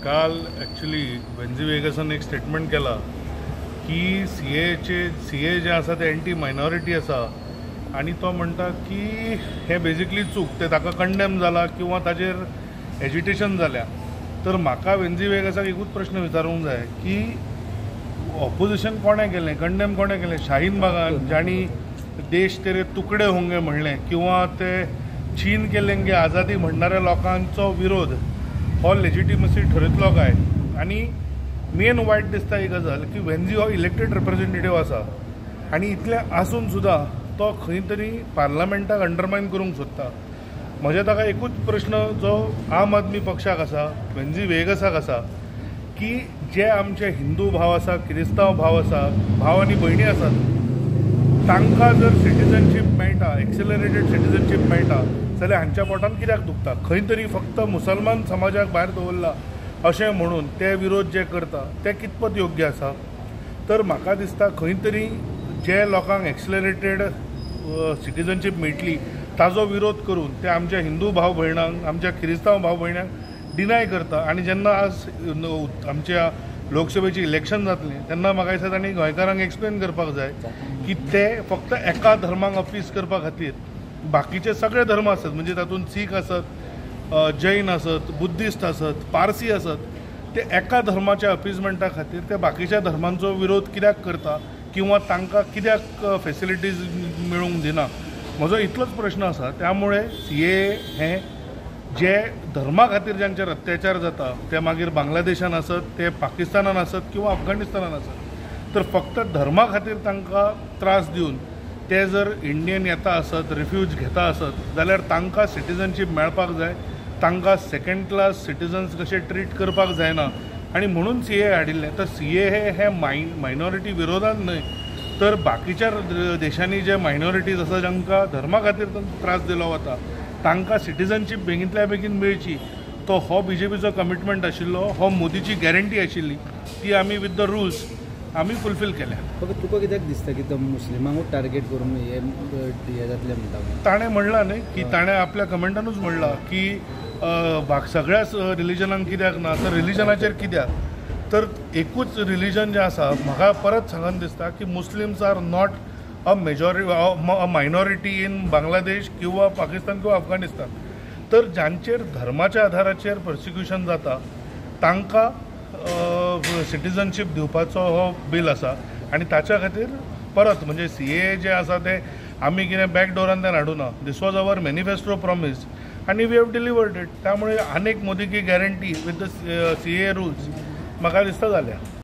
काल एक्चुअली वेन्झी व्हिएगसान एक स्टेटमेंट केला की सी ए जे आसा ते एंटी मायनॉरिटी आसा आनी तो म्हणटा की हे बेजिकली चूक, ते ताका कंडेम जाला किंवा ताजेर एजिटेशन जाल्या. तर म्हाका वेन्झी व्हिएगसाक एकूच प्रश्न विचारूंक जाय की ऑपोजिशन कोणें केलें, कंडेम कोणें केलें? शाहीन बागान जांणी देश तेरे तुकडे होंगे म्हणलें किंवा ते छीन के लेंगे आझादी म्हणणाऱ्या लोकांचो विरोध हो लेजिटिमसी ठरयतलो काय? आनी मेन वायट दिसता ही गजाल की वेन्झी हो इलेक्टेड रिप्रेझेंटेटीव आसा आनी इतलें आसून सुद्दां तो खंय तरी पार्लमेंटाक अंडरमायन करूंक सोदता. म्हजे ताका एकूच प्रश्न जो आम आदमी पक्षाक आसा, वेन्झी व्हिएगसाक आसा की जे आमचे हिंदू भाव आसा, किरिस्तांव भाव आसा, भाव आनी भयणी आसात, तांकां जर सिटीजनशीप मेळटा, एक्सेलरेटेड सिटीजनशीप मेळटा जाल्यार हांच्या पोटान कित्याक दुखता? खंय तरी फक्त मुसलमान समाजाक भायर दवरला अशें म्हणून ते विरोध जे करता ते कितपत योग्य आसा? तर म्हाका दिसता खंय तरी जे लोकांक एक्सेलरेटेड सिटीजनशीप मेळटली ताजो विरोध करून ते आमच्या हिंदू भाव भयणांक, आमच्या किरिस्तांव भाव भयणांक डिनाय करता. आनी जेन्ना आज आमच्या लोकसभेचें इलेक्शन जातलें तेन्ना म्हाका दिसता तांणी गोंयकारांक एक्सप्लेन करपाक जाय की ते फक्त एका धर्माक अपीस करपा खातीर बाकीचे सगळे धर्म आसत, म्हणजे तातूंत सीख आसत, जैन आसत, बुद्धिस्ट आसत, पारसी आसत, ते एका धर्माच्या अपिजमेंटा खातीर ते बाकीच्या धर्मांचो विरोध कित्याक करता किंवा तांकां कित्याक फेसिलिटीज मेळूंक दिना? म्हजो इतलोच प्रश्न आसा. त्यामुळे सीएए हें जे धर्मा खातीर जांचेर अत्याचार जाता ते मागीर बांगलादेशान आसत, ते पाकिस्तानान आसत किंवा अफगाणिस्तानान आसत, तर फक्त धर्मा खातीर तांकां त्रास दिवन ते जर इंडियन येता आसत, रिफ्यूज घेता आसत जाल्यार तांकां सिटीजनशीप मेळपाक जाय. तांकां सेकंड क्लास सिटीजन्स कशे ट्रीट करपाक जायना आनी म्हणून सीएए हाडिल्लें. तर सीएए हे मायनॉरिटी विरोधान न्हय, तर बाकीच्या देशांनी जे मायनॉरिटीज आसा जांकां धर्मा खातीर त्रास दिलो वता तांकां सिटीजनशीप बेगींतल्या बेगीन मेळची, तो हो बीजेपीचो कमिटमेंट आशिल्लो, हो मोदीची गॅरंटी आशिल्ली, ती आमी विथ the rules आमी फुलफील केल्या. फक्त तुका कित्याक दिसता की तो मुस्लिमांकूच टार्गेट करून हे जातलें म्हणटा? ताणें म्हणलां न्ही की ताणें आपल्या कमेंटानूच म्हणलां की सगळ्याच रिलिजनांक कित्याक ना, तर रिलिजनाचेर कित्याक? तर एकूच रिलिजन जें आसा, म्हाका परत सांगन दिसता की Muslims are not a majority, a minority in Bangladesh किंवा पाकिस्तान किंवा अफगाणिस्तान. तर जांचेर धर्माच्या आधाराचेर पर्सिक्युशन जाता तांकां सिटीजनशीप दिवपाचो हो बील आसा. आनी ताच्या खातीर परत म्हणजे सीएए जे आसा ते आमी कितें back डोरांतल्यान हाडूना. This was our manifesto promise आनी we have delivered it. त्यामुळे आनेक मोदी की guarantee with the CAA rules म्हाका दिसता जाल्या.